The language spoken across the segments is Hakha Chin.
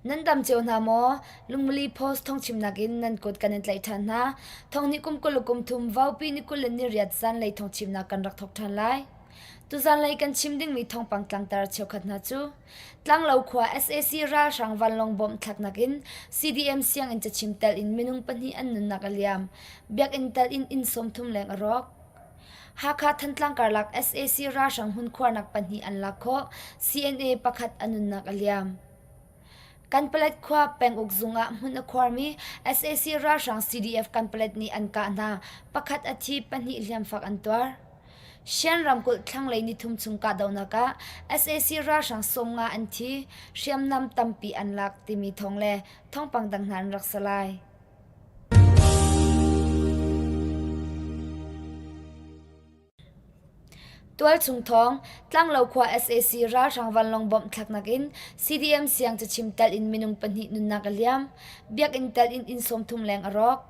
Nan dam cio hna maw? Lungmuli Post thawngchimnak in nan kut kan in tlaih ṭhan hna. Thong ni kum 20 le kum thum vaupi ni 20 le ni riat zanlei thawngchimnak kan rak thawk ṭhan lai. Tuzanlei kan chim dingmi thawngpang tlangtar cheukhat hna cu Tlanglo khua sac ralhrang vanlawng bomb thlaknak in CDM sianginn cachim tel in minung pahnih an nunnak a liam. Biakinn tel in inn 30 leng a rawk. Hakha Thantlang karlak sac ralhrang hmunkhuarnak pahnih an lak khawh. CNA pakhat a nunnak a liam. Kanpalet khua penguk zung ah hmun a khuarmi sac ralhrang CDF Kanpalet nih an kah hna. Pakhat a thi, pahnih hliamfak an tuar. Shan ramkulh thlanglei nithum chung kahdohnak ah sac ralhrang 50 an thi, hriamnam tampi an lak timi thawng le thawngpang dang hna an rak si lai. Tualchung thawng, Tlanglo khua sac ralhrang vanlawng bomb thlaknak in CDM siang cachim telh in minung pahnih nunnak a liam. Biakinn telh in inn 30 leng a rawk.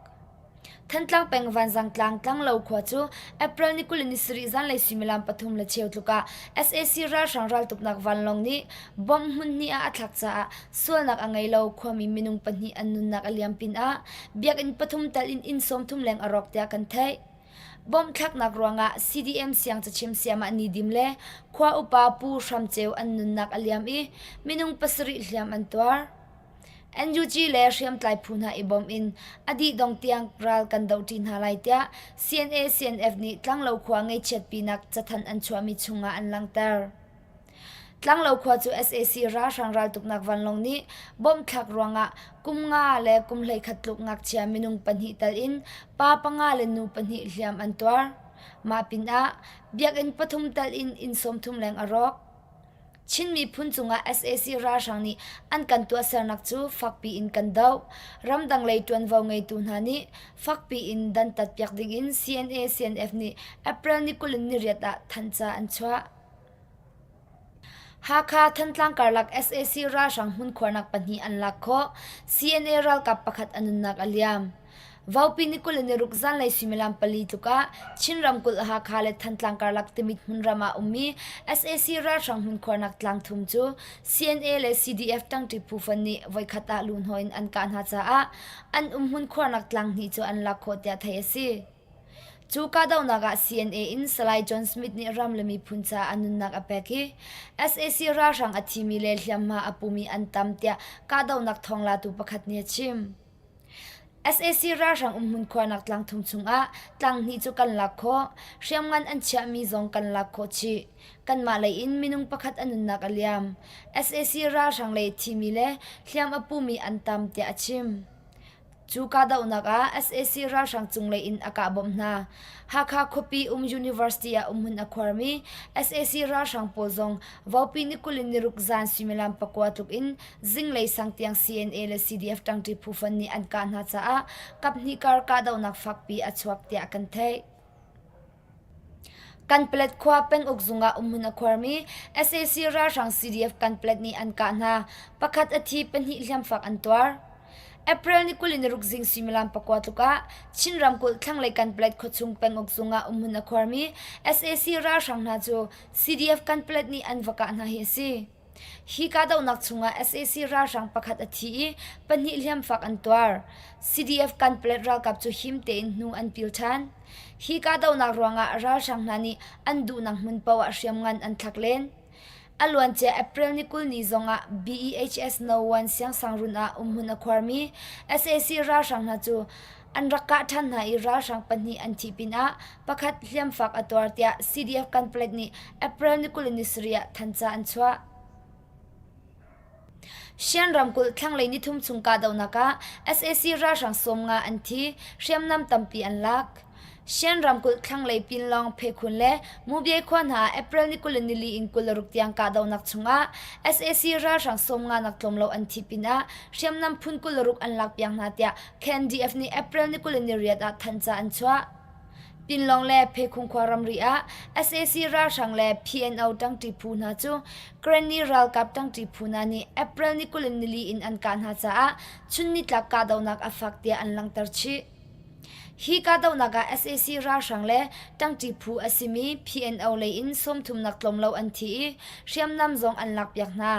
Thantlang peng Vanzang tlang Tlanglo khua cu April ni 27 zanlei suimilam pathum le cheu tluk ah sac ralhrang raltuknak vanlawng nih bomb hmun hnih ah a thlak caah sualnak a ngei lo khuami minung pahnih an nunnak a liam pinah biakinn pathum telh in inn 30 leng a rawk tiah kan theih. Bomb thlaknak ruangah CDM siang cachim siamah Nidim le khua upa Pu Hram Ceu an nunnak a liam i minung pasarih hliam an tuar. NUG le hriamtlai phu hna i bawm in a dih dong tiang ral kan dohṭi hna lai tiah CNA CNF nih Tlanglo khua ngaihchiatpinak cathanh an chuahmi chungah an langhter. Tlanglo khua cu sac ralhrang raltuknak vanlawng nih bomb thlak ruangah kum nga le kum 11 tluk ngakchia minung pahnih tal in pa panga le nu pahnih hliam an tuar. Mah pinah biakinn pathum tal in inn 30 leng a rawk. Chin miphun cungah sac ralhrang nih an kan tuahsernak cu fakpi in kan doh. Ramdang lei ṭuanvo ngeitu hna nih fakpi in dantatpiak dingin CNA CNF nih April ni 28 ah thanhca an chuah. Hakha Thantlang karlak sac ralhrang hmunkhuarnak pahnih an lak khawh. CNA ralkap pakhat a nunnak a liam. Vaupi ni 26 zanlei suimilam pali tluk ah Chin ramkulh Hakha le Thantlang karlak Timit hmunram ah ummi sac ralhrang hmunkhuarnak tlangthum cu CNA le CDF ṭangṭi phu fon nih voikhat ah luhhnawh in an kah hna caah an um hmunkhuarnak tlang hnih cu an lak khawh tiah theih a si. Cu kahdohnak ah CNA in Salai John Smith nih ram le miphun caah a nunnak a pek i sac ralhrang a thimi le hliamhma a pumi an tam tiah kahdohnak thawnglatu pakhat nih a chim. Sac ralhrang umhmun khuarnak tlangthum chungah tlanghnih cu kan lak khawh, hriamngan an chiahmi zong kan lak khawh chih. Kanmah lei in minung pakhat a nunnak a liam. Sac ralhrang lei thimi le hliam a pumi an tam tiah a chim. Cu kahdohnak ah sac ralhrang cunglei in a kah bawmh hna. Hakha khuapi um University ah umhmun a khuarmi sac ralhrang pawl zong Vaupi ni 20 in niruk zan suimilam pakua tluk in zinglei sang tiang CNA le CDF ṭangṭi phu fon nih an kah hna caah kaphnih kar kahdohnak fakpi a chuak tiah kan theih. Kanpalet khua penguk zung ah umhmun a khuarmi sac ralhrang CDF Kanpalet nih an kah hna. Pakhat a thi, pahnih hliamfak an tuar. April ni 26 zing suimilam pakua tluk ah Chin ramkulh thlanglei Kanpalet khuachung penguk zung ah umhmun a khuarmi sac ralhrang hna cu CDF Kanpalet nih an va kah hna hi a si. Hi kahdohnak chungah sac ralhrang pakhat a thi i pahnih hliamfak an tuar. CDF Kanpalet ralkap cu him tein hnu an pil ṭhan. Hi kahdohnak ruangah ralhrang hna nih an duhnak hmun paoh ah hriamngan an thlak len. A luancia April ni 20 ni zongah BEHS No. 1 siangsangrun ah umhmun a khuarmi sac ralhrang hna cu an rak kah ṭhan hna i ralhrang pahnih an thih pinah pakhat hliamfak a tuar tiah CDF Kanpalet nih April ni 27 ah thanhca an chuah. Shan ramkulh thlanglei nithum chung kahdohnak ah sac ralhrang 50 an thi, hriamnam tampi an lak. Shan ramkulh thlanglei Pinlong, Phekhun le Mubye khua hna ah April ni 24 in 26 tiang kahdohnak chungah sac ralhrang 50 nak tlawm lo an thih pinah hriamnam phun 26 an lakpiak hna tiah KNDF nih April ni 28 ah thanhca an chuah. Pinlong le Phekhung khua ramri ah sac ralhrang le PNO ṭangṭi phu hna cu Karenni ralkap ṭangṭi phu hna nih April ni 24 in an kah hna caah chun nitlak kahdohnak a fak tiah an langhter chih. Hi kahdohnak ah sac ralhrang le ṭangṭi phu a simi PNO lei in 30 nak tlawm lo an thi i hriamnam zong an lakpiak hna.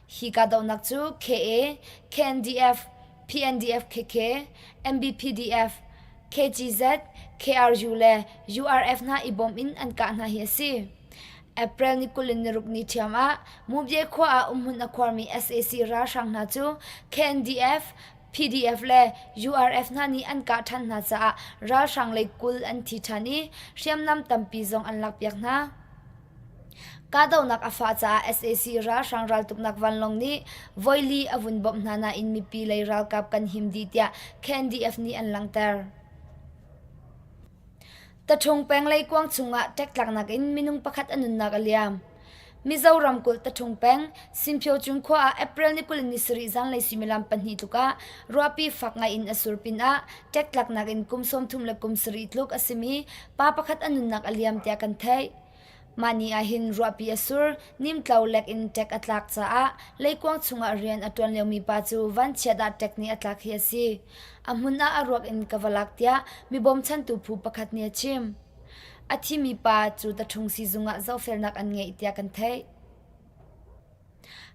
Hi kahdohnak cu KA, KNDF, PNDF-KK, MBPDF, KGZ, KRU le URF hna i bawm in an kah hna hi a si. April ni 20 in niruk ni ṭhiam ah Mubye khua ah umhmun a khuarmi sac ralhrang hna cu KNDF, PDF le URF hna nih an kah ṭhan hna caah ralhrang lei 20 an thi ṭhan i hriamnam tampi zong an lakpiak hna. Kahdohnak a fah caah sac ralhrang raltuknak vanlawng nih voili a vun bawmh hna nain mipi lei ralkap kan him dih tiah KNDF nih an langhter. Taṭhung peng leikuang chungah ṭektlaknak in minung pakhat a nunnak a liam. Mizo ramkulh Taṭhung peng Sinphyocun khua ah April ni 20 ni sarih zanlei suimilam pahnih tluk ah ruahpi fak ngai in a sur pinah ṭektlaknak in kum 30 le kum sarih tluk a simi pa pakhat a nunnak a liam tiah kan theih. Mah ni ah hin ruahpi a sur, nimtlo lek in ṭek a tlak caah leikuang chungah rian a ṭuan liomi pa cu vanchiat ah ṭek nih a tlak hi a si. A hmun ah a ruak in ka va lak tiah mi bawmchantu phu pakhat nih a chim. A thimi pa cu taṭhung siizung ah zohfelnak an ngeih tiah kan theih.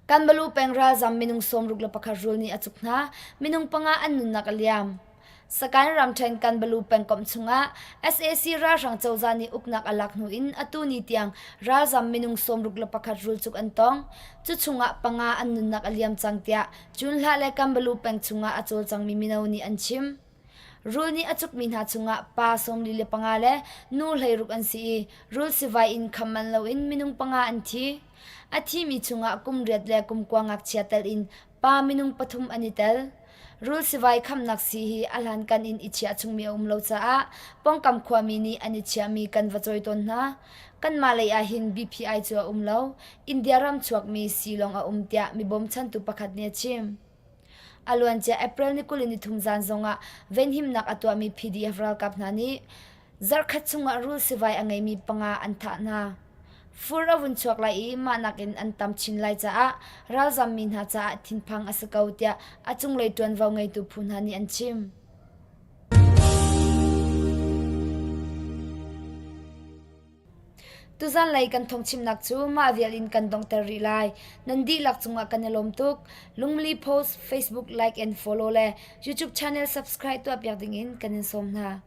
Kanbalu peng ralzam minung 61 rul nih a cuk hna. Minung panga an nunnak a liam. Sakaing ramṭhen Kanbalu pengkomh chungah sac ralhrang cozah nih uknak a lak hnu in atu ni tiang ralzam minung 61 rulcuk an tong. Cu chungah panga an nunnak a liam cang tiah Cunhlah le Kanbalu peng chungah a cawlcangmi mino nih an chim. Rul nih a cukmi hna chungah pa 45 le nu 16 an si i rul sivai in kham manh loin minung panga an thi. A thimi chungah kum riat le kum kua ngakchia tel in pa minung pathum an i tel. Rul sivai khamnak sii hi a hlankan in i chiah chungmi a um lo caah pawngkam khuami nih an i chiahmi kan va cawi tawn hna. Kanmah lei ah hin BPI cu a um lo. India ram chuakmi sii lawng a um tiah mi bawmchantu pakhat nih a chim. A luancia April ni 20 ni thum zan zongah venhimnak a tuahmi PDF ralkap hna nih zarhkhat chungah rul sivai a ngeimi panga an thah hna. Fur a vun chuak lai i mah nakin an tam chin lai caah ralzammi hna caah thinphang a si ko tiah a cunglei ṭuanvo ngeitu phu hna nih an chim. Tuzanlei kan thawngchimnak cu mah vial in kan donghter rih lai. Nan dihlak cungah kan i lawm tuk. Lungmili post, Facebook like and follow le YouTube channel subscribe tuahpiak dingin kan in sawm hna.